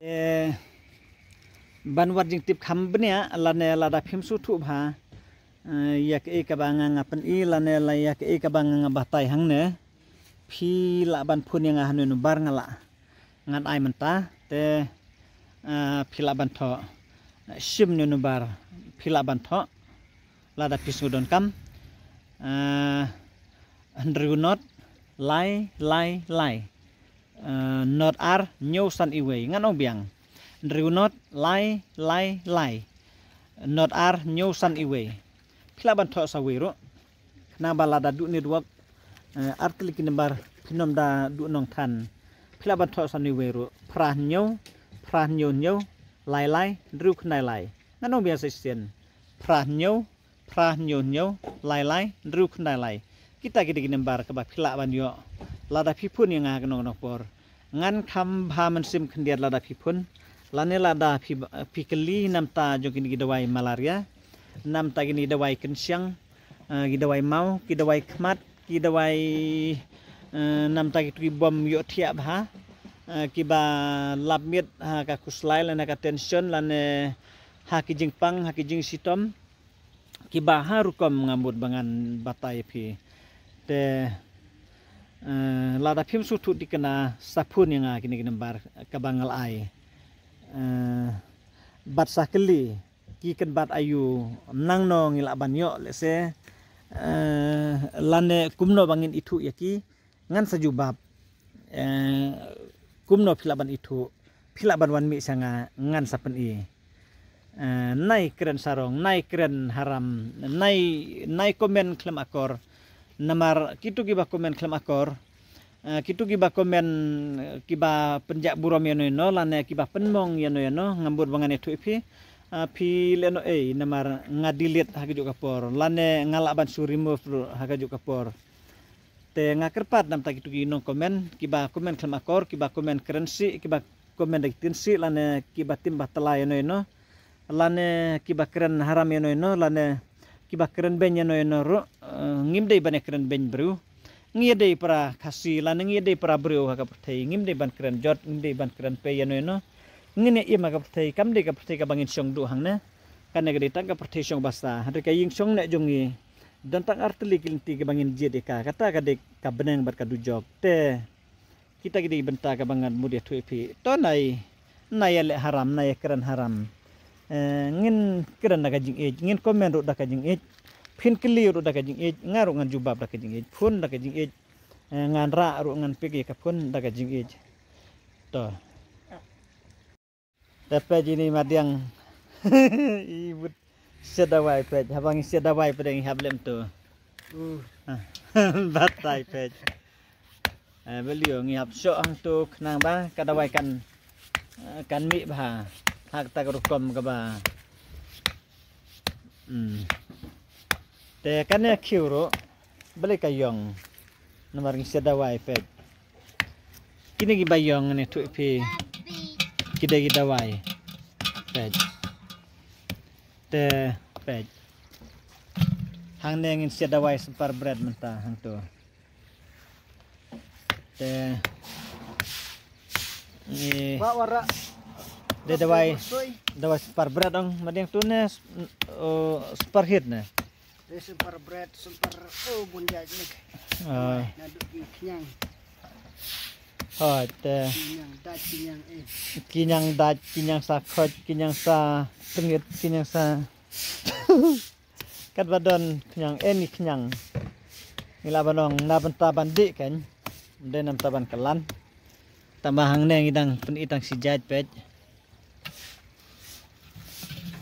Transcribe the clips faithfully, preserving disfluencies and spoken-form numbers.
Eh, ban wad jingtip kham bniah lane lada phim sngewthuh bha, eh, ïa kaei kaba nga nga pyni lane la ïa kaei kaba nga nga batai hangne, phi lah ban phone ïa nga hano number nga lah ngan ai mynta te, eh, phi lah ban thoh. Shim ne number phi lah ban thoh lada phi sngewdon kam. Eh, hynriew not lai lai lai. Eh, not ar hynñiew san iwei. Ngan ong biang. Hynriew not lai lai lai. Not ar hynñiew san iwei. Phi lah ban thoh sa wei ruh. Khnang ba lada duh network, eh, ar tylli ki number phin ym da duh nongthan. Phi lah ban thoh sa wei ruh. Phra hynñiew, phra hynñiew hynñiew, lai lai, hynriew khyndai lai. Ngan ong biang sa shisien. Phra hynñiew, phra hynñiew hynñiew, lai lai, hynriew khyndai lai. Kita ki dei ki number kaba phi lah ban ïoh lada phi phone ïa nga ha kano kano por. Ngan kham bha mynsiem khyndiat lada phi phone. Lane lada phi, phi kylli namta jong kine ki dawai malaria, namta kine ki dawai kynshiang, eh, ki dawai maw, ki dawai khmat, ki dawai, eh, namta kitu ki bym ïohthiah bha, eh, kiba lap miet ha ka khuslai lane ha ka tension lane ha ki jingpang, ha ki jingshitom. Kiba ha rukom nga mut ba ngan batai ïa phi. Te, eh, lada phim sngewthuh thikna sa phone ïa nga kine ki number kaba nga la ai. Eh, bad sa kylli ki kynbat aïu, nangno ngi lah ban ïoh lehse, eh, lane kumno ba ngin ithuh ïa ki, ngan sa jubab. Eh, kumno phi lah ban ithuh, phi lah ban wan mih sha nga ngan sa pyni. Eh, nai kren sarong, nai kren haram, nai, nai comment khlem akor. Namar kitu kiba comment khlem akor, eh, kitu kiba comment, eh, kiba pynjah burom ïano ïano lane kiba pynmong ïano ïano, nga mut ba ngan ïathuh ïa phi. Eh, phi leh noh ei, namar nga delete ha kajuh ka por lane nga lah ban shu remove ruh ha kajuh ka por. Te nga kyrpad namta kitu ki nong comment, kiba comment khlem akor, kiba comment kren shi, kiba comment da ki ktien shi lane kiba tim ba tla ïano ïano, lane kiba kren haram ïano ïano, lane kiba kren beiñ ïano ïano ruh, eh, ngim dei ban ïa kren beiñ briew. Ngi ïa dei para Khasi lane ngi ïa dei para briew ha ka pyrthei, ngim dei ban kren jot, ngim dei ban kren pei ïano ïano. Ngin ïa im ha ka pyrthei, kam dei ka pyrthei kaba ngin shong duh hangne. Kane ka dei tang ka pyrthei shong basa, hynrei ka ïing shong neh jong ngi don tang artylli ki lynti kiba ngin jied ïa ka. Kata ka dei ka bneng bad ka dujok. Te kita ki dei bynta kaba ngan mut ïathuh ïa phi. To nai, nai ïaleh haram, nai ïakren haram. Eh, ngin kren da ka jingïeit, ngin comment ruh da ka jingïeit. Phin kylli ruh da ka jingïeit, nga ruh ngan jubab da ka jingïeit. Phone da ka jingïeit. Eh, ngan rah ruh ngan pick ïa ka phone da ka jingïeit. To. Te peit ini madiang. I bud siat dawai peit. Haba ngi siat dawai peit ngi hap lem tu. Uh. Batai peit. Eh, beliau ngi hap shoh hang tu khnang ba ka dawai kan, eh, kan mih bha. Ha kata ka rukom kaba. Hmm. Te kane khiew ruh balei ka ïong. Namar ngi siat dawai peit. Kine kiba ïong ne thuh phi. Ki dei ki dawai. Peit. Te peit. Hangne ngin siat dawai symbar bret mynta hangto. Te ngi Wa wara. Dei dawai. Soi. Dawai symbar bret ong madiang tu ne, oh, symbar hit ne. Te symbar bret, symbar, oh, bun jait ni. Ah. Naduh ki khñiang. Hoi te. Khñiang dait, khñiang eh. Khñiang dait, khñiang sa khoit, khñiang sa tengit, khñiang sa. Katba don khñiang eh ni khñiang. Ngi lah ban ong na bynta ban dih kan. Ym dei na bynta ban kylan. Tangba hangne ngi dang pyni tang shi jait peit.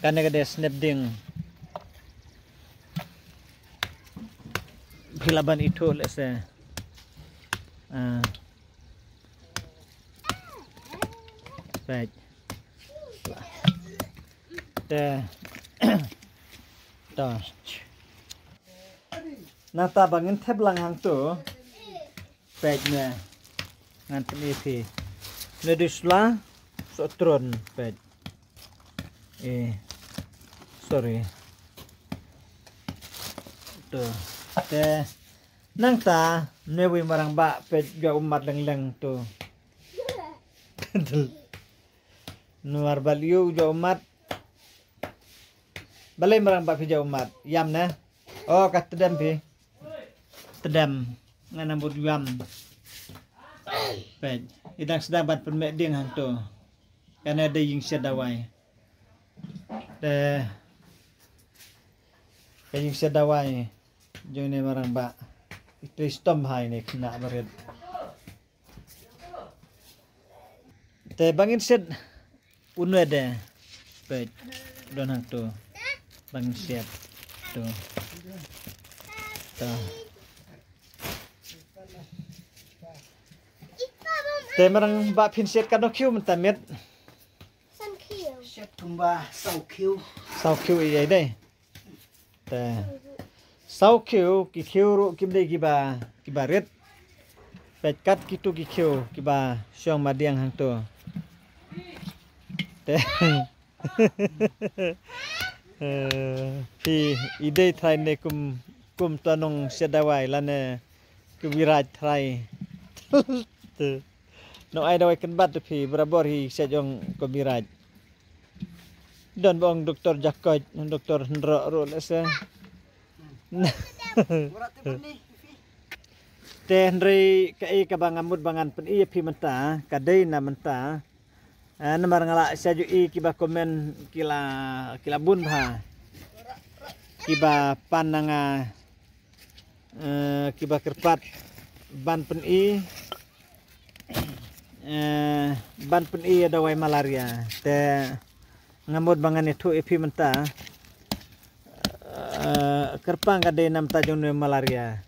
Kane ka dei snep ding. Phi lah ban ithuh lehse. Ah. Peit. Te. To. Nangta ba ngin thep lang hangto. Peit ne. Ngan pyni phi. Ne dei sla. Soh tron peit. Eh. Sorry. To. Te. Nangta ne wei marang ba peit jua ummat leng leng to. Namar ba lyu u jaw mat. Balei marang ba phi jaw mat? Yam ne? Oh, ka tdem phi. Tdem. Ngan ambut yam. Peit. I dang sdang ban pynmeh dieng hangto. Kane dei ïing shet dawai. Te ka ïing shet dawai jong ne marang ba. Ite stom hai ne khynnah barit. Te ba ngin shet un wede. Peit. Don hangto. Ba ngin shet. To. To. Te marang ba phin shet katno khiew mynta miet? Shet kumba saw khiew. Saw khiew ïa dei. Te saw khiew, ki khiew ruh kim dei kiba, kiba rit. Peit kat kitu ki khiew kiba shong madiang hangto. Te eh, phi i dei trai ne kum, kum to nong shet dawai lane ki birat trai. Te nong ai dawai kynbat tu phi, barabor hi shet jong ki birat. Don ba ong doktor Jakoj, doktor Hendro ruh lehse. Te hynrei kaei kaba nga mut ba ngan pyni ïa phi mynta, ka dei na mynta. Eh, namar nga la sha ju i kiba comment ki la, ki la bun bha. Kiba pan na nga, eh, kiba kyrpad ban pyni, eh, ban pyni ïa dawai malaria. Te nga mut ba ngan ïathuh ïa phi mynta. Eh, kyrpang ka dei na bynta jong ne malaria.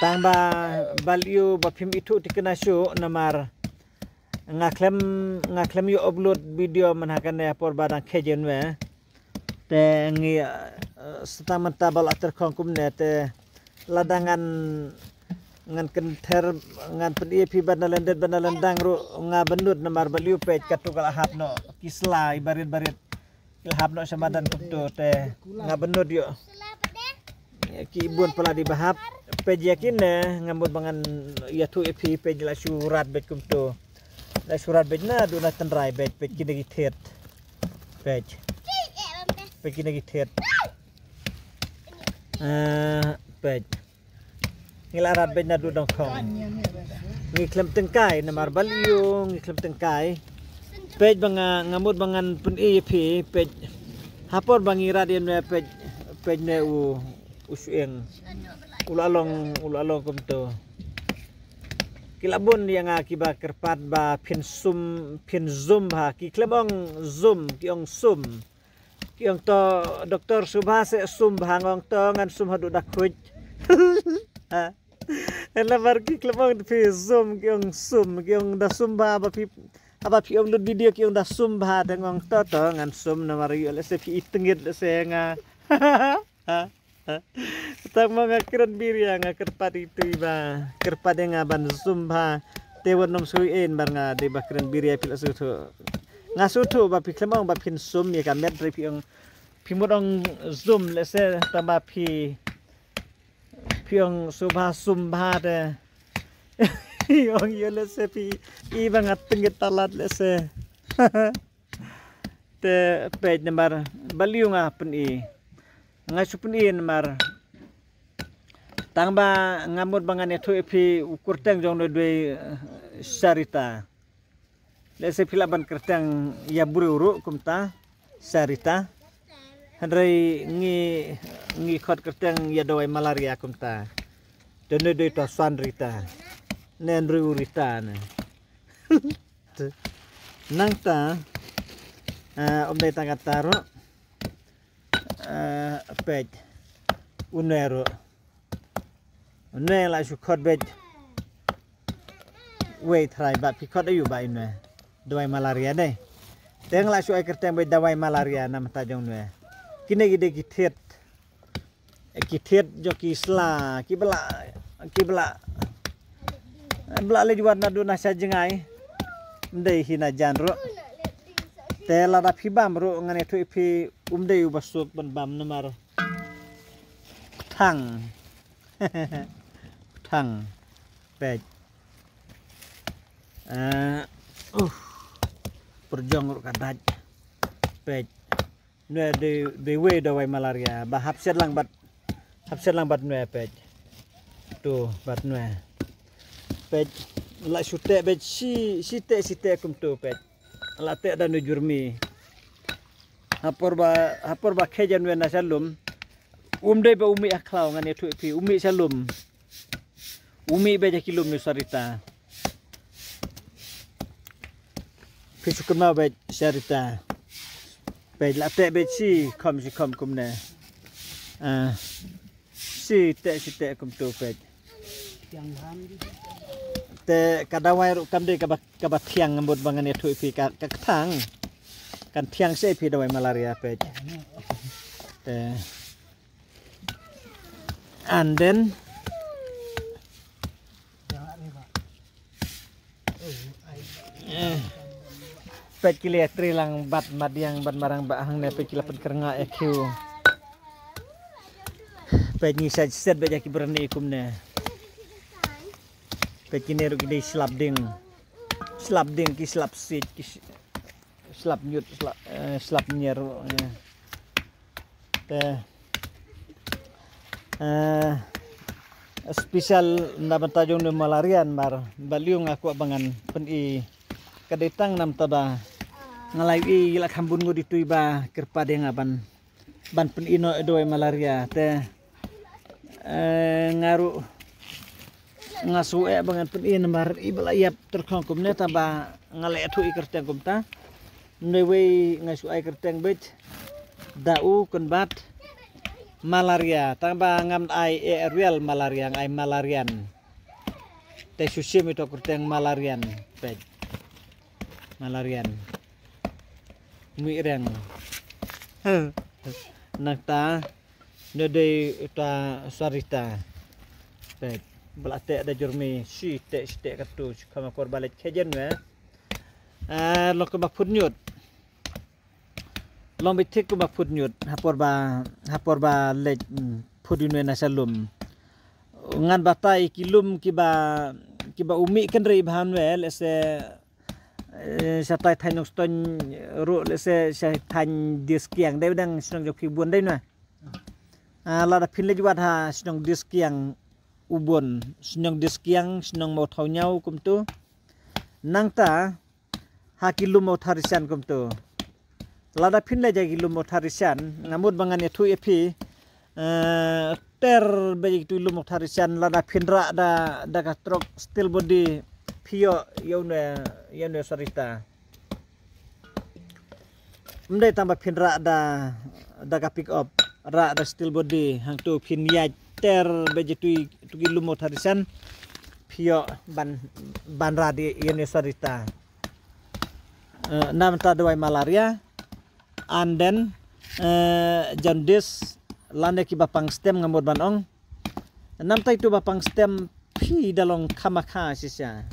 Tang ba, ba lyu ba phim ithuh thikna shuh namar nga khlem, nga khlem ïoh upload video man ha kane por ba dang khein we. Te ngi, eh, sa tang mynta ba la tyrkhong kumne te lada ngan, ngan kynther, ngan pyni ïa phi ban na lyndet ban na lyndang ruh nga bynnud namar ba lyu peit katu ka la hap noh ki sla i barit barit. Ki la hap noh sha madan kumto te nga bynnud ïoh. Ki bun palat i ba hap. Peit ïa kine nga mut ba ngan ïathuh ïa phi, peit la shu rat beit kumto. La shu rat beit naduh na tynrai beit, peit kine ki thied. Peit. Peit kine ki thied. Ah, peit. Ngi la rat beit naduh dong khong. Ngi khlem tyngkai namar ba lyu ngi khlem tyngkai. Peit ba nga, nga mut ba ngan pyni ïa phi, peit. Ha por ba ngi rat ïa ne peit, peit ne u, u shueng. U la long, u la long kumto. Ki la bun ïa nga kiba kyrpad ba phin sum, phin zoom bha. Ki khlem ong zoom, ki ong sum. Ki ong to doktor sum bha se sum bha, nga ong to ngan sum haduh da khuid. Ha. Namar ki khlem ong phi sum, ki ong sum, ki ong da sum bha, ba phi, haba phi upload video ki ong da sum bha, te nga ong to to ngan sum namar ïoh lehse phi i tyngit lehse nga. Ha. Tang mo nga kren biria nga kyrpad itu iba. Kyrpad ïa nga ban sum bha. Te wat nym sui en bar nga dei ba kren biria phi la sngewthuh. Nga sngewthuh ba phi khlem ong ba phin sum ïa ka met re phi ong. Phi mut ong zoom lehse tang ba phi, phi ong sum bha sum bha te. Ong ïa lehse phi i ba nga tyngit talat lehse. Te peit namar ba lyu nga pyni. Nga shu pyni namar tang ba nga mut ba ngan ïathuh ïa phi u kyrteng jong ne dei, eh, Sarita. Lehse phi lah ban kyrteng ïa briew ruh kumta Sarita. Hynrei ngi, ngi khot kyrteng ïa dawai malaria kumta. Te ne dei to San Rita. Ne Andrew Rita ne. Nangta, eh, um dei tang kata ruh. Eh, peit. Une ruh. Une la shu khot beit. Wei trai ba phi khot ayu ba une. Dawai malaria dei. Te nga la shu ai kyrteng beit dawai malaria na mynta jong une. Kine ki dei ki thied. Ki thied jong ki sla, ki ba la, ki ba la, ba la leit wad naduh na sha jngai. Ym dei hi na jan ruh. Te lada phi bam ruh ngan ïathuh ïa phi um dei uba suk ban bam namar. Thang. Thang. Peit. Eh, uh. Jong ruh ka dait. Peit. Nwe dei, dei wei dawai malaria. Ba hap shet lang bad, hap shet lang bad nwe peit. Tu bad nwe. Peit. La shu teh peit shi, shi teh, shi teh kumtu peit. La teh da nwe jurmi. Ha por ba, ha por ba khejan nwe na sha lum. Um dei ba u mih ha khlaw, ngan ïathuh ïa phi, u mih sha lum. U mih beit ha ki lum nwe Sarita. Phi shu kynmaw beit Sarita. Peit la teh beit shi khom shi khom kumne. Ah, shi teh shi teh kumtu peit. Te ka dawai ruh kam dei kaba, kaba thiang, mut ba ngan ïathuh ïa phi ka, ka kthang. Kan thiang seh ïa phi dawai malaria peit. Te and then, eh, peit ki la ïatrei lang bad madiang bad marang ba hangne, peit ki la pynkyrngah ïa khiew. Peit ngi sa set beit ïa ki byrni kumne. Peit kine ruh ki dei slap ding. Slap ding ki slap sit ki s-, slap ñiut, slap, eh, slap ñier ruh, eh. Te, eh, special na bynta jong nwe malaria namar ba lyiung nga kwah ba ngan pyni ka dei tang namar ba nga la ïohi la kham bun ngut itu iba kyrpad ïa nga ban, ban pyni noh ïa dawai malaria te, eh, nga ruh nga shu eh ba ngan pyni namar iba la ïap tyrkhong kumne tang ba nga la ïathuh ïa kyrteng kumta. Nwe wei nga shu ai kyrteng beit da u kynbat malaria tang ba ngam ai eh real malaria, nga ai malarian. Te shu shim ito kyrteng malarian peit. Malarian. Mih reng. Nangta nwe dei uta Sarita. Peit. Ba la teh da jurmi shi teh shi teh katu shi kham ha por ba leit khejan nwe. Ah, long kaba phut ñiut. Long beit thik kaba phut ñiut ha por ba, ha por ba leit, mm, phut ïa nwe na sha lum. Ngan batai ki lum kiba, kiba u mih kynrei bha nwe lehse, eh, shatai thaiñ Nongstoiñ ruh lehse shatai Diaskiang dei dang shnong jong phi bun dei nwe. Ah, lada phin leit wad ha shnong Diaskiang u bun, shnong Diaskiang, shnong Mawthawnyaw kumtu. Nangta ha ki lum Mawtharishan kumtu. Lada phin leit ha ki lum Mawtharishan, nga mut ba ngan ïathuh ïa phi, eh, ter beit ïa kitu lum Mawtharishan, lada phin rah da, da ka trok steel body phi ïoh ïa une, ïa une Sarita. Ym dei tang ba phin rah da, da ka pick up, rah da steel body, hangtu phin ïaid ter beit ïa tu, tu ki lum Mawtharishan, phi ïoh ban, ban rah da ïa une Sarita. Eh, namar ta dawai malaria, and then, eh, jaundice, lane kiba pang stem nga mut ban ong. Namar ta itu ba pang stem phi da long khamakha shisha.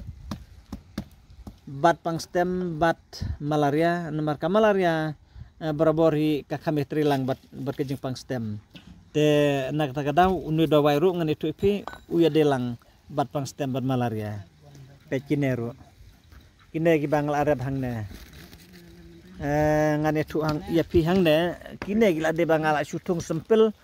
Bad pang stem bad malaria, namar ka malaria, eh, barabor hi ka kham ïatrei lang bad, bad ka jingpang stem. Te na kata ka daw une u dawai ruh ngan ïathuh ïa phi u ïadei lang bad pang stem bad malaria. Peit kine ruh. Kine kiba nga la rep hangne. Eh, ngan ïathuh hang, ïa phi hangne. Kine ki la dei ba nga la shu thung sempil.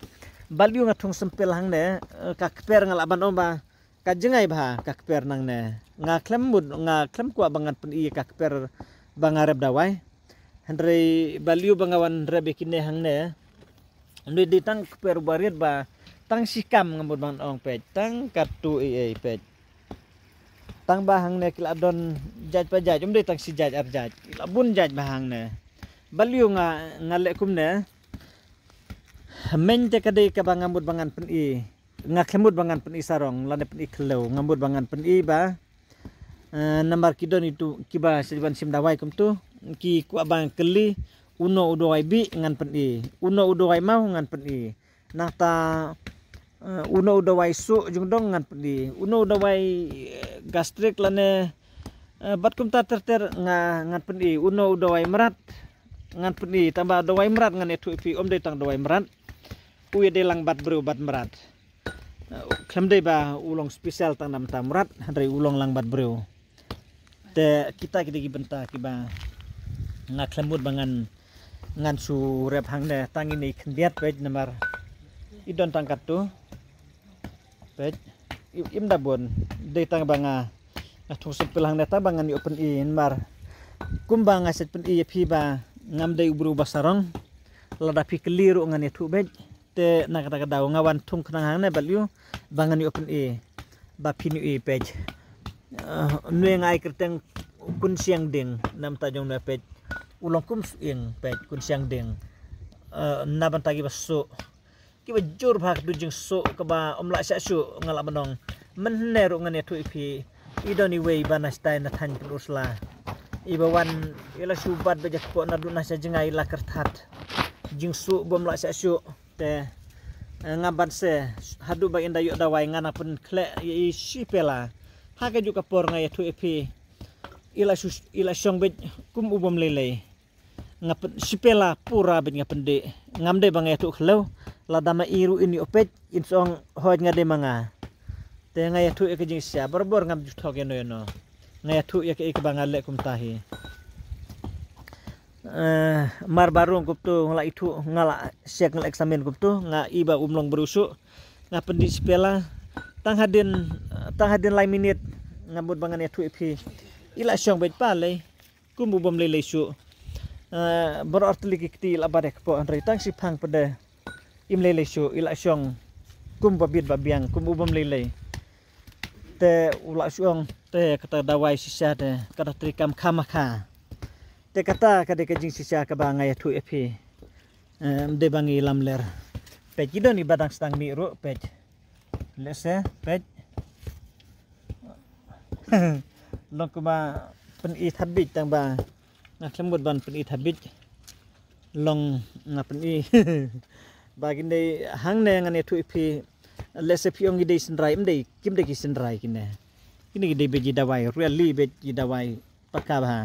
Balei nga thung sempil hangne. Eh, ka kper nga la ban ong ba ka jngai bha ka kper nangne. Nga khlem mut, nga khlem kwah ba ngan pyni ka kper ba nga rep dawai. Hynrei balei ba nga wan rep ïa kine hangne. Ym dei tang kper ba rit ba tang shi kam nga mut ban ong peit, tang katu ei ei peit. Tang ba hangne ki la don jait pa jait, ym dei tang shi jait ar jait, ki la bun jait ba hangne. Balei nga, nga leh kumne. Mynta ka dei kaba nga mut ba ngan pyni. Nga khlem mut ba ngan pyni sarong lane pyni khlaw, nga mut ba ngan pyni ba, eh, namar ki don itu kiba sa ban shim dawai kumtu, ki kwah ban kylli uno u dawai bih ngan pyni, uno u dawai maw ngan pyni. Nangta, eh, uno u dawai suh jingdong ngan pyni, uno u dawai, eh, gastric lane, eh, bad kumta ter ter nga, ngan pyni, uno u dawai mrad ngan pyni, tang ba dawai mrad ngan ïathuh ïa phi ym dei tang dawai mrad. U ïadei lang bad briew bad mrad. Khlem dei ba u long special tang namar ta mrad, hynrei u long lang bad briew. Te kita ki dei ki bynta kiba Nga khlem mut ba ngan, ngan shu rep hangne tang ine i khyndiat peit namar i don tang katto. Peit, i, im da bun, dei tang ba nga, nga thung sempil hangne tang ba ngan ïoh pyni namar kumba nga shet pyni ïa phi ba ngam dei u briew ba sarong. Lada phi kylli ruh ngan ïathuh beit. Te na kata ka daw nga wan thung khnang hangne balei ba ngan ïoh pyni ba phin ïohi peit. Uh, nwe nga ai kyrteng Kunsiang Ding namta jong nwe peit. U long kum suieng peit Kunsiang Ding. Uh, na bynta kiba suk, kiba jur bha ka tu jingsuk kaba ym lah shah shuh nga lah ban ong. Mynne ruh ngan ïathuh ïa phi, i don iwei ba na shatai na thaiñ Pynursla. Iba wan i la shu bat beit ïa ka kpoh naduh na sha jngai i la kyrthat. Jingsuk bym lah shah shuh. Te eh, nga ban se haduh ba in da ïoh dawai nga nang pynkhleh ïa i shipela. Ha kajuh ka por nga ïathuh ïa phi, i la shu, i la shong beit kum u bym lei lei. Nga pyn, shipela pura beit nga pyndih. Ngam dei ba nga ïathuh khlem lada ma i ruh in ïoh peit in sa ong hooid nga dei ma nga. Te nga ïathuh ïa ka jingshisha barabor, ngam ju thok ïano ïano. Nga ïathuh ïa kaei kaba nga leh kumta hi. Eh, mar ba rung kumto nga la ithuh, nga la check, nga la examine kumto, nga i ba um long briew suk. Nga pyndih shipela tang hadien, tang hadien lai minit. Ngam mut ba ngan ïathuh ïa phi, i la shong beit pa lei kum u bym lei lei suk. Eh, baroh artylli ki kti i la bat ïa ka kpoh hynrei tang shiphang pat de im lei lei suk, i la shong kum ba bit ba biang kum u bym lei lei. Te u la shong te kata dawai shisha te kata trei kam kha ma kha. Te kata ka dei ka jingshisha kaba nga ïathuh ïa phi. Eh, ym dei ba ngi lamler. Peit ki don iba dang sdang mih ruh peit. Lehse peit. Long kumba pyni thabit tang ba nga khlem mut ban pyni thabit. Long nga pyni ba kine hangne ngan ïathuh ïa phi. Lehse phi ong ki dei synrai, ym dei, kim dei ki synrai kine. Kine ki dei beit ki dawai, really beit ki dawai. Paka bha.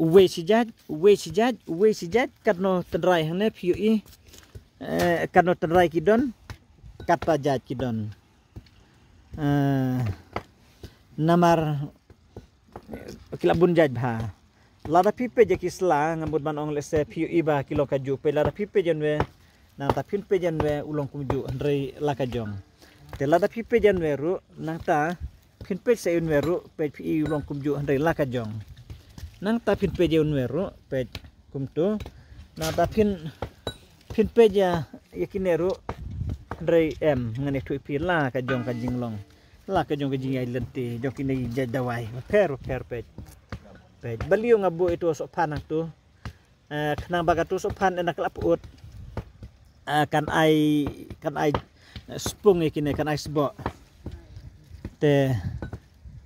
Uwei shi jait, uwei shi jait, uwei shi jait, katno tynrai hangne phi ïohi. Eh, katno tynrai ki don, kata jait ki don. Eh, namar, eh, ki la bun jait bha. Lada phi peit ïa ki sla, nga mut ban ong lehse phi ïohi ba ki long kajuh, peit lada phi peit ïa nwe, nangta phin peit ïa nwe u long kumjuh hynrei la ka jong. Te lada phi peit ïa nwe ruh, nangta phin peit sa ïa u nwe ruh, peit phi i u long kumjuh hynrei la ka jong. Nangta phin peit ïa u nwe ruh, peit kumto. Nangta phin, phin peit ïa, ïa kine ruh, hynrei em, ngan ïathuh ïa phi la ka jong ka jinglong. La ka jong ka jingïaid lynti jong kine ki jait dawai. Pher, pher peit. Peit. Balei nga buh ito sohphan hangto. Eh, khnang ba kato sohphan ynda ka la pyut, eh, kan ai, kan ai, eh, spung ïa kine, kan ai sboh. Te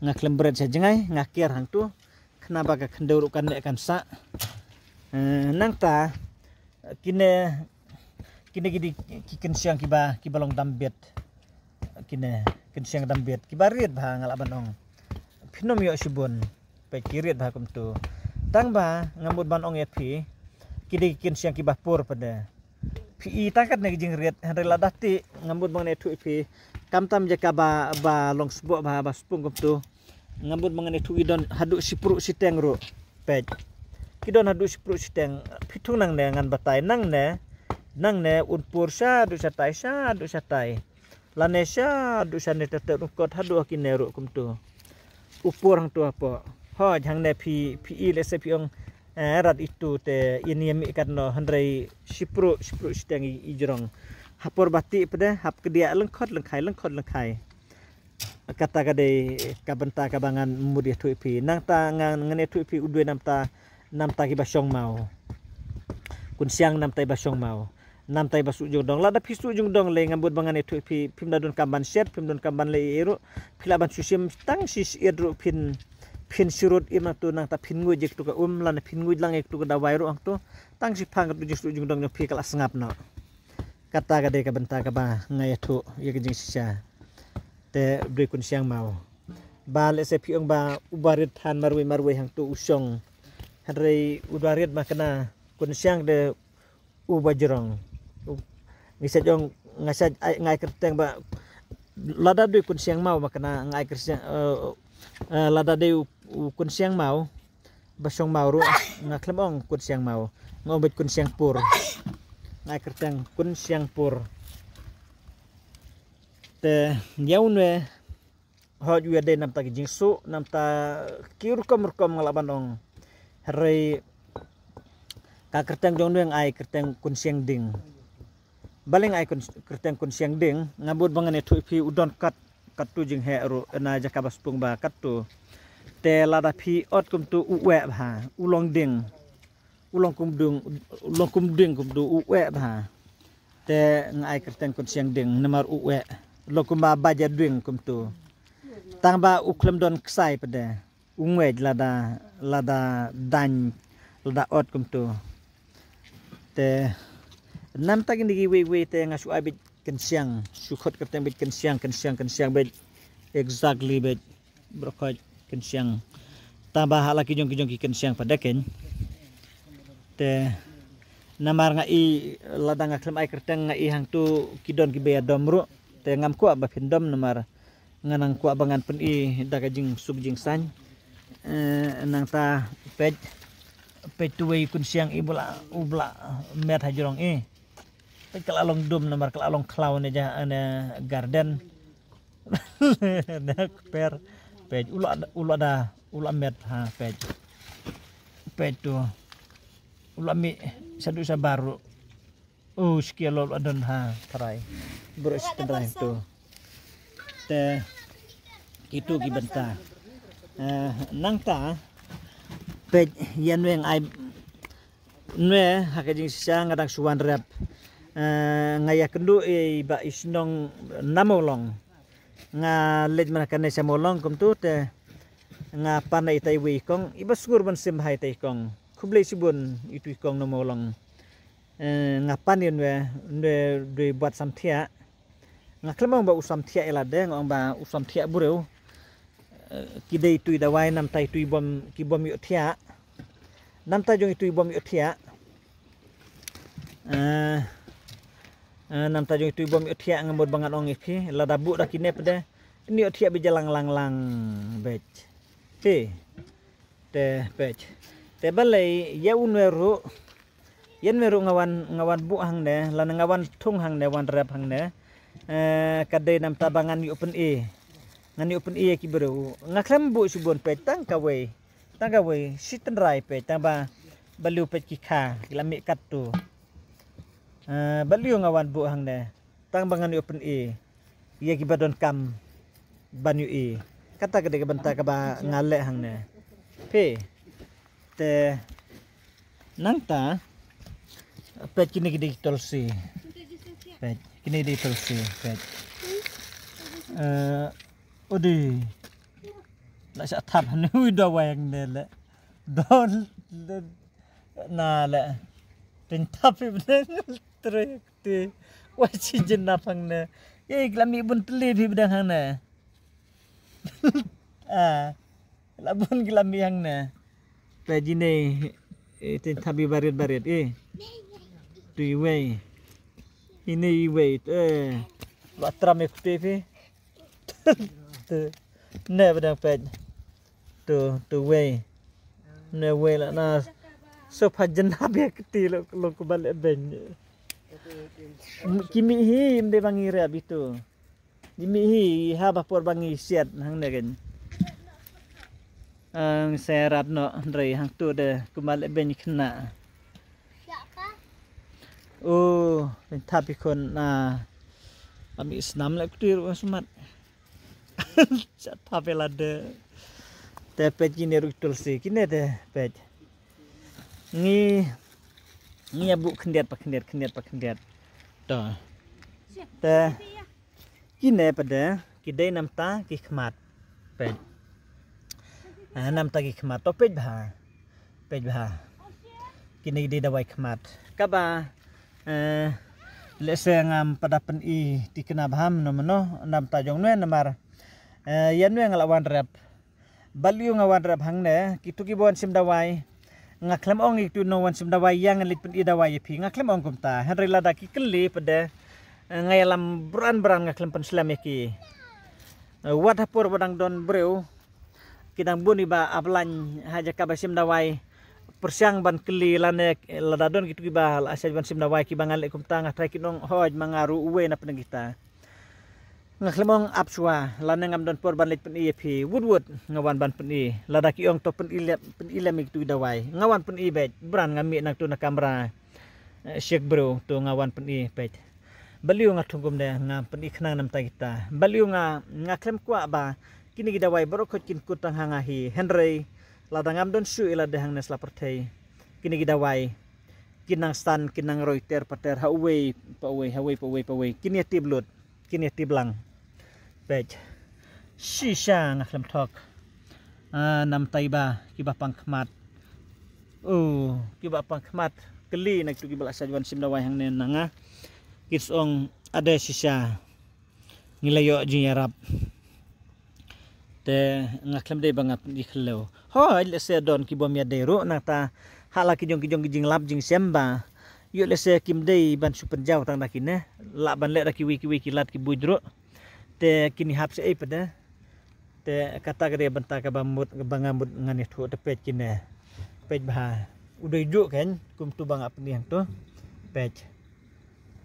nga khlem bret sha jngai, nga ker hangto. Khnang ba ka khyndew ruh kan neh kan sah. Eh, nangta, eh, kine, kine ki dei ki kynshiang kiba, kiba long dambit. Kine kynshiang dambit kiba rit bha nga lah ban ong. Phin ym ïoh shibun. Peit ki rit bha kumto. Tang ba nga mut ban ong ïa phi, ki dei ki kynshiang kiba pur pat de. Phi i tang katne ki jingrit hynrei lada tih nga mut ban ïathuh ïa phi. Khamtam jaka ba, ba long sboh bha, ba spung kumto. Nga mut ban ïathuh ki don haduh shipruh shiteng ruh. Peit. Ki don haduh shipruh shiteng. Phi thung nangne ngan batai nangne. Nangne un pur shaduh shatai, shaduh shatai. Lane shaduh shane te te rungkot haduh ha kine ruh kumto. U pur hangto hapoh. Hooid hangne phi, phi i lehse phi ong, eh, rat itu te in ïa mih katno hynrei shipruh, shipruh shiteng i, i jrong. Ha por ba tih pat de hap kdiah lyngkhot lyngkhai, lyngkhot lyngkhai. Kata ka dei ka bynta kaba ngan mut ïathuh ïa phi. Nangta ngan, ngan ïathuh ïa phi u dwai namta, namta kiba shong maw. Kynshiang namta iba shong maw. Namta iba suk jingdong. Lada phi suk jingdong lei nga mut ba ngan ïathuh ïa phi, phim da donkam ban shet, phim donkam ban leh ei ei ruh. Phi lah ban shu shim tang shi shyiet ruh phin, phin shu rut im nangto nangta phin nguid ïa katu ka um, lane phin nguid lang ïa katu ka dawai ruh hangto. Tang shiphang katu jingsuk jingdong jong phi ka la sngap noh. Kata ka dei ka bynta kaba nga ïathuh ïa ka jingshisha. Te u dei kynshiang maw. Ba lehse phi ong ba uba rit than marwei marwei hangto u shong. Hynrei u da rit ma kane kynshiang de uba jrong. U, ngi sa jong nga sa ai, nga ai kyrteng ba lada dei kynshiang maw ma kane nga ai kyrteng, eh, eh, lada dei u, u kynshiang maw. ba shong maw ruh, nga khlem ong kun siang maw. Nga ong beit kun siang pur. Nga ai kyrteng kun siang pur. Te ïa une, hoi u ïa dei namta ki jingsuh, namta ki rukom rukom nga lah ban ong. Hynrei ka kyrteng jong une nga ai kyrteng kun siang ding. Balei nga ai kun, kyrteng kun siang ding, nga mut ba ngan ïathuh ïa phi u don kat, katto jingheh ruh, na jaka ba sbun ba katto. Te lada phi ot kumto u ueh bha, u long ding. U long kum ding, u long kum ding kumto u ueh bha. Te nga ai kyrteng kun siang ding, namar u ueh. Long kumba baja ding kumto. Tang ba u khlem don ksai pat de. U ngeit lada, lada dang, lada ot kumto. Te namta kine kiwei wei te nga shu ai beit kun siang, shu khot kyrteng beit kun siang, kun siang, kun siang beit. Exactly beit. Baroh khoit kun siang. Tang ba ha la ki jong ki jong ki kun siang pat de kein. Te namar nga i lada nga khlem ai kyrteng nga i hangto ki don kiba ïa dom ruh. Te ngam kwah ba phin dom namar nga nang kwah ba ngan pyni da ka jingsuk jingsaiñ. Eh, nangta peit, peit tu wei kun siang i ba la, u ba la met ha jrong i. Peit ka la long dum namar ka la long khlaw ne ja ne garden. Ne kper. Peit u la, u la da, u la met ha peit. Peit tu. U la mih shaduh shabar ruh. U skia lol adon ha trai. Bro skia trai tu. Te kitu ki bynta. Eh, nangta peit ïa nwe nga ai nwe ha ka jingshisha nga dang shu wan rep. Eh, nga ïakynduh i Bah i shnong na Mawlong. Nga leit mynta kane sha Mawlong kumtu te nga pan ïa ita iwei i kong iba sngur ban sim bha ita i kong. Khublei shibun itu i kong na Mawlong. Eh, nga pan ïa nwe, nwe dei bad samthiah. Nga khlem ong ba u samthiah ïa lade, nga ong ba u samthiah briew. Eh, ki dei itu i dawai namta itu i bym, ki bym ïoh thiah. Namta jong itu i bym ïoh thiah. Eh, eh, namta jong itu i bym ïoh thiah nga mut ba ngan ong ïa phi, lada buh da kine pat de. Ini ïoh thiah ba ïalang lang lang beit. Phi. Te peit. Te balei ïa u nwe ruh. Ïa nwe ruh nga wan, nga wan buh hangne, lane nga wan thung hangne, wan rep hangne. Eh, ka dei namta ba ngan ïoh pyni. Ngan ïoh pyni ïa ki briew. Nga khlem buh shibun peit tang kawei. Tang kawei, shi tynrai peit, tang ba balei peit ki kha, ki la mih katto. Eh, balei nga wan buh hangne. Tang ba ngan ïoh pyni ïa kiba donkam ban ïohi. Kata ka dei ka bynta kaba nga leh hangne. Phi. Te nangta peit kine ki dei tulsi. Peit kine ki dei tulsi, peit. Eh, odi. La sa thap hangne u dawai hangne le. Don le. Na le. Tin thap i bneng trek ti. Wa chi jin na phang ne. Ye glam i bun tli phi bdeng hangne. Ah. La bun glam i hangne. Pe jine. Eh, tin thap i barit barit eh. Tu i wei. Ine i wei. Eh. Wa tram i kute phi. Tu. Ne bdeng peit. Tu, tu wei. Ne wei la na. So pha jin hab ya kti lo, lo ku bal e beng. Ki mih hi, im de bang i rep itu. Ki mih hi, ha ba por bang i siat, hang ne ken. Ang serat no, rei hang tu de, ku bal e beng khna. Oh, tapi kon na. Ami snam le kti ru smat. Sa thap ïa lade. Te peit kine ruh tulsi, kine te peit. Ngi, ngi ïa buh khyndiat pa khyndiat, khyndiat pa khyndiat. To. Te kine pat de, ki dei namta ki khmat. Peit. Ah, namta ki khmat, to peit bha. Peit bha. Kine ki dei dawai khmat. Kaba, eh, lehse ngam pat da pyni thikna bha mano mano, namta jong nwe namar. Eh, ïa nwe nga la wan rep. Balei nga wan rep hangne, kitu kiba wan sim dawai. Nga khlem ong itu nong wan sim dawai, ïa ngan leit pyni dawai ïa phi. Nga khlem ong kumta. Hynrei lada ki kylli pat de. Eh, nga ïalam bran bran nga khlem pynslem ïa ki. Eh, wat ha por ba dang don briew. ki dang bun iba ap lain ha jaka ba shim dawai. Pyrshang ban kylli lane lada don kitu kiba la shah ban shim dawai kiba ngan leh kumta, nga trai kin ong hooid ma nga ruh uwei na pdeng kita. Nga khlem ong ap shuwa lane ngam don por ban leit pyni ïa phi. Wut wut nga wan ban pyni. Lada ki ong to pyni lem, pyni lem ïa kitu ki dawai, nga wan pyni beit. Bran nga mih nangtu na kamra, eh, shek bru to nga wan pyni beit. Balei nga thung kumne, nga pyni khnang namar kita. Balei nga, nga khlem kwah ba kine ki dawai baroh khoit kin kut tang ha nga hi. Hynrei lada ngam don shuh ïa lade hangne sla pyrthei, kine ki dawai kin nang san, kin nang roi ter pater ha uwei pa uwei, ha uwei pa uwei pa uwei. Kin ïa tip lut, kin ïa tip lang. Beit. Shisha nga khlem thok. Ah, namar kiba, kiba pang khmat. Oh, kiba pang khmat. Kylli na kitu kiba la shah wan shim dawai hangne na nga. Ki ong ade shisha. Ngi la ïoh jingïarap. Te nga khlem dei ba nga pyni khlem. Hooid lehse don ki bym ïadei ruh nangta ha la ki jong ki jong ki jinglap jingshem ba ïoh lehse kim dei ban shu pynjaw tang da kine. Lah ban leh da kiwei kiwei ki lad ki buit ruh. Te kine hap sha ei pat de. Te kata ka dei bynta kaba mut ba nga mut ngan ïathuh te peit kine. Peit bha. U dei juh kan kumtu ba nga pyni hangto. Peit.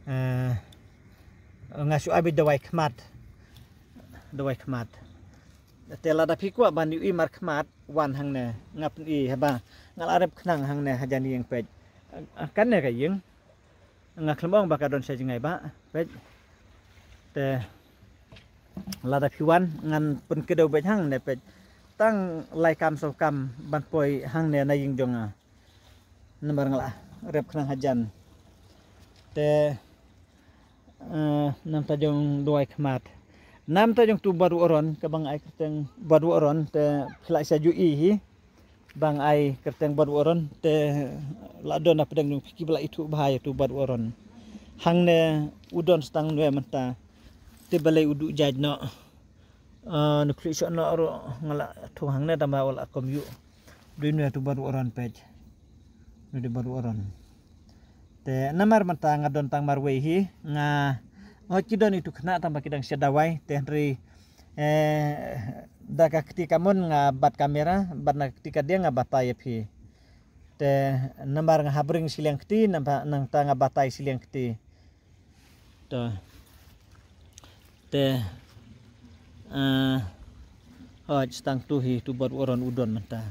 Eh, nga shu ai beit dawai khmat. Dawai khmat. Te lada phi kwah ban ïohi mar khmat wan hangne nga pyni haba nga la rep khnang hangne hajan ïing peit. Ah, kane ka ïing. Nga khlem ong ba ka don sha jngai ba peit. Te lada phi wan ngan pynkdew beit hangne peit. Tang lai kam saw kam ban poi hangne na ïing jong nga. Namar nga la rep khnang hajan. Te, eh, namar ta jong dawai khmat. Namar ta jong tu bad u aron, kaba nga ai kyrteng bad u aron, te phi la shu ju i hi. Ba nga ai kyrteng bad u aron, te la don na pdeng jong phi kiba la ithuh bha ïa tu bad u aron. Hangne u don stang nwe mynta. Te balei u duh jait noh. Ah, nu khlieh shuh noh ruh nga la thung hangne tang ba u la kum ïuh. Dei nwe tu bad u aron peit. Nwe tu bad u aron. Te namar mynta nga don tang marwei hi nga. Oh, ki don itu khynnah tang ba ki dang shet dawai te hynrei, eh, da ka kti kamon nga bat kamera, bat na ka kti kadiang nga batai ïa phi. Te namar nga hap ring shiliang kti, namar nangta nga batai shiliang kti. To. Te, eh, hooid stang tu hi tu bad u aron u don mynta.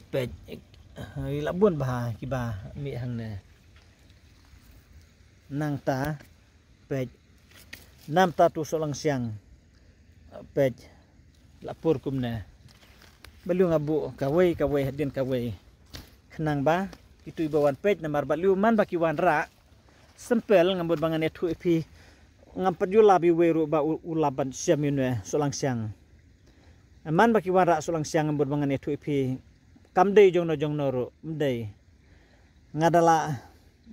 Peit, eh, i la bun bha kiba mih hangne. Nangta, peit. Namar ta tu sohlang siang. Peit. La pur kumne. Balei nga buh kawei kawei hadien kawei. Khnang ba kitu iba wan peit namar balei man ba ki wanrah. Simple, nga mut ba ngan ïathuh ïa phi. Ngam pat ju lap iwei ruh ba u, u lap ban shem ïa une sohlang siang. Man ba ki wanrah sohlang siang nga mut ba ngan ïathuh ïa phi. Kam dei jongno jongno ruh, ym dei. Nga da la,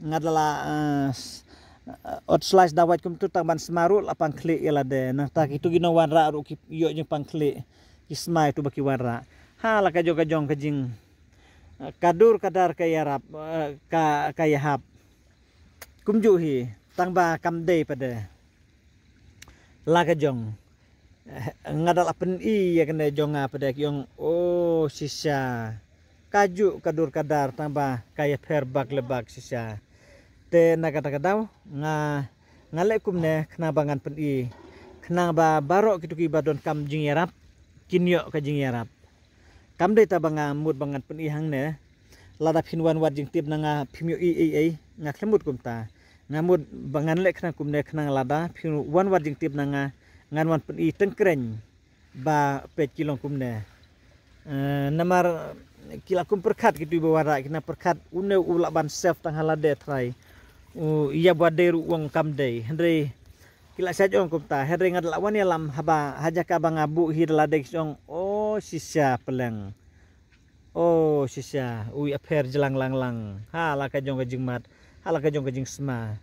nga da la, eh, s-, eh, ot slice dawai kumtu tang ban sma ruh la pang khlieh ïa lade. Nangta kitu ki nongwanrah ruh ki ïoh jingpang khlieh. Ki sma ïa tu ba ki wanrah. Ha la ka jong ka jong ka jing, eh, ka dur ka dar ka ïarap, eh, ka, ka ïahap. Kumjuh hi, tang ba kam dei pat de. La ka jong. Eh, nga da la pyni ïa kane jong nga pat de ki ong, oh, shisha. Kajuh ka dur ka dar tang ba ka ïapher bak le bak shisha. Te na kata ka daw, nga, nga leh kumne khnang ba ngan pyni. Khnang ba baroh kitu kiba donkam jingïarap, kin ïoh ka jingïarap. Kam dei ta ba nga mut ba ngan pyni hangne. Lada phin wan wad jingtip na nga phim ïohi ei ei, nga khlem mut kumta. Nga mut ba ngan leh khnang kumne khnang lada phin wan wad jingtip na nga, ngan wan pyni tyngkrein ba peit ki long kumne. Eh, namar ki la kum pyrkhat kitu ba wanrah ki nang pyrkhat une u lah ban save tang ha lade trai. U ïa ba dei ruh u ong kam dei. Hynrei ki la shu ong kumta, hynrei nga da la wan ïalam haba ha jaka ba nga buh hi da lade ki ong, oh, shisha pleng. Oh, shisha, u ïapher jlang lang lang. Ha la ka jong ka jingmut, ha la ka jong ka jingsma.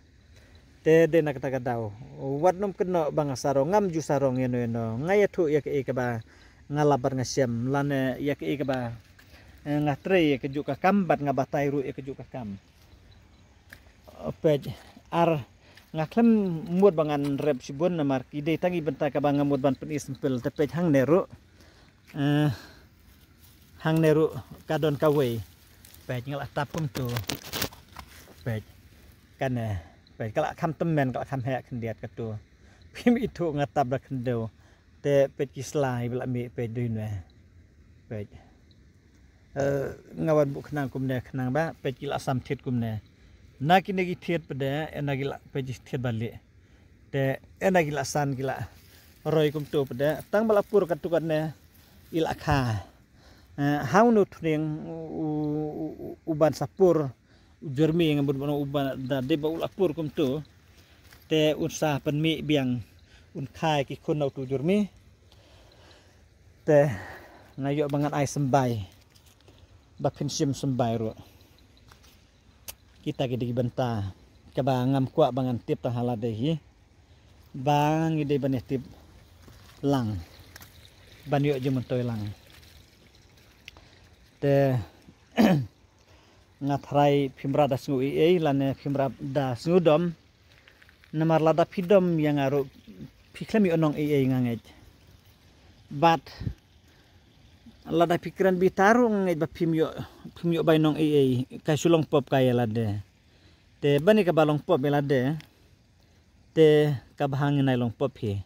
Te dei na kata ka daw. Wat nym kynnoh ba nga sarong, ngam ju sarong ïano ïano. Nga ïathuh ïa kaei kaba nga lap bad nga shem, lane ïa kaei kaba, eh, nga trei ïa kajuh ka kam bad nga batai ruh ïa kajuh ka kam. Peit, ar nga khlem mut ba ngan rep shibun namar ki dei tang i bynta kaba nga mut ban pyni simple te peit hangne ruh. Eh, Hangne ruh ka don kawei. Peit nga la tap kumtu. Peit. Kane. Peit ka la kham tymmen, ka la kham heh khyndiat katu. Phim ithuh nga tap da khyndew. Te peit ki sla iba la mih peit dei ne. Peit. Eh, nga wan buh khnang kumne khnang ba peit ki la sam thied kumne. Na kine ki thied pat de, eh, na ki la peit ki thied ba lieh. Te, eh, na ki la san ki la roi kumtu pat de. Tang ba la pur katu kane i la kha. Eh, hau nu thning u, u, u, u ban sa pur, u jurmi nga bud ban u ban da dei ba u la pur kumtu. Te un sa pynmih biang, un khai ki khun na utu jurmi. Te nga ïoh ba ngan ai symbai. Ba phin shim symbai ruh. Kita ki dei ki bynta kaba ngam kwah ba ngan tip tang ha lade hi. Ba ngi dei ban ïa tip lang. Ban ïoh jingmyntoi lang. Te nga tharai phim ra da sngew ei ei lane phim ra da sngew dom. Namar lada phi dom ïa nga ruh phi khlem ïoh nong ei ei nga ngeit. Bad lada phi kren bitar ruh nga ngeit ba phim ïoh, phim ïoh bai nong ei ei, ka shu long pop ka ïa lade. Te bani kaba long pop ïa lade. Te kaba hang nai long pop hi.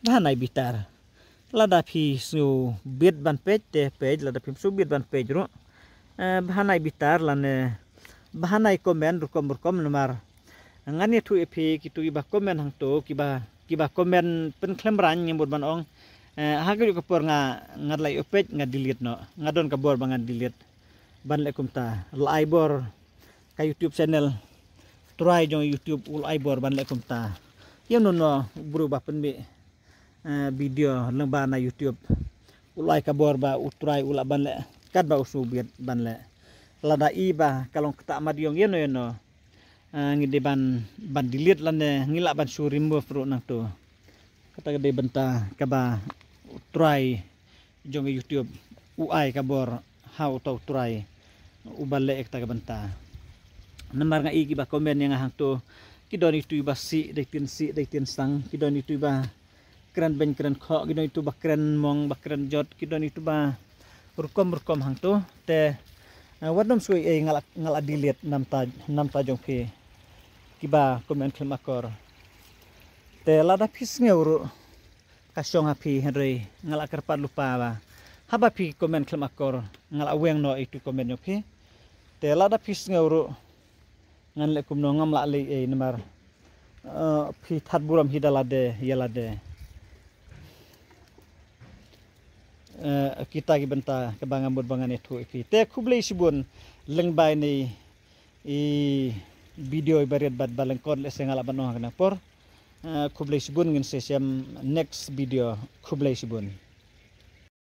Ba nai bitar. Lada phi sngew bit ban peit te peit, lada phim sngew bit ban peit ruh. Eh, ba nai bitar lane ba nai comment rukom rukom namar ngan ïathuh ïa phi kitu kiba comment hangto kiba, kiba comment pynkhlem rang ngi mut ban ong. Eh, ha ka juk ka por nga, nga la ïoh peit nga delete noh. Nga don ka bor ba nga delete. Ban leh kumta. La ai bor ka YouTube channel. Trai jong YouTube u la ai bor ban leh kumta. Ïa no no bru ba pynmih eh, video lyngba na YouTube. U la ai ka bor ba u trai u la ban leh. Kat ba u shu biat ban leh. Lada i ba ka long kata madiong ïa no ïa no. Eh, ngi dei ban, ban delete lane ngi la ban shu remove ruh nangto. Kata ka dei bynta kaba u trai jong YouTube u ai ka bor ha uta u trai u ban leh kata ka bynta. Namar nga i kiba comment ïa nga hangto ki don itu ba sih dei tin sih dei tin sang, ki don itu ba kren beng kren khoh, ki don itu ba kren mong ba kren jot, ki don itu ba rukom rukom hangto. Te, eh, wat nym sngewsih ei nga la, nga la delete namta, namta jong phi kiba comment khlem akor. Te lada phi sngew ruh ka shong ha phi hynrei nga la kyrpad lypa ba haba phi comment khlem akor nga la weng noh itu comment jong phi. Te lada phi sngew ruh ngan leh kumno ngam lah leh ei namar, eh, phi that burom hi da lade ïa lade. Eh, kita ki bynta kaba nga mut ba ngan ïathuh ïa phi. Te khublei shibun lyngba ine i video iba rit bad ba lyngkot lehse nga lah ban ong ha kane ka por. Eh, khublei shibun ngin sa ïashem next video. Khublei shibun.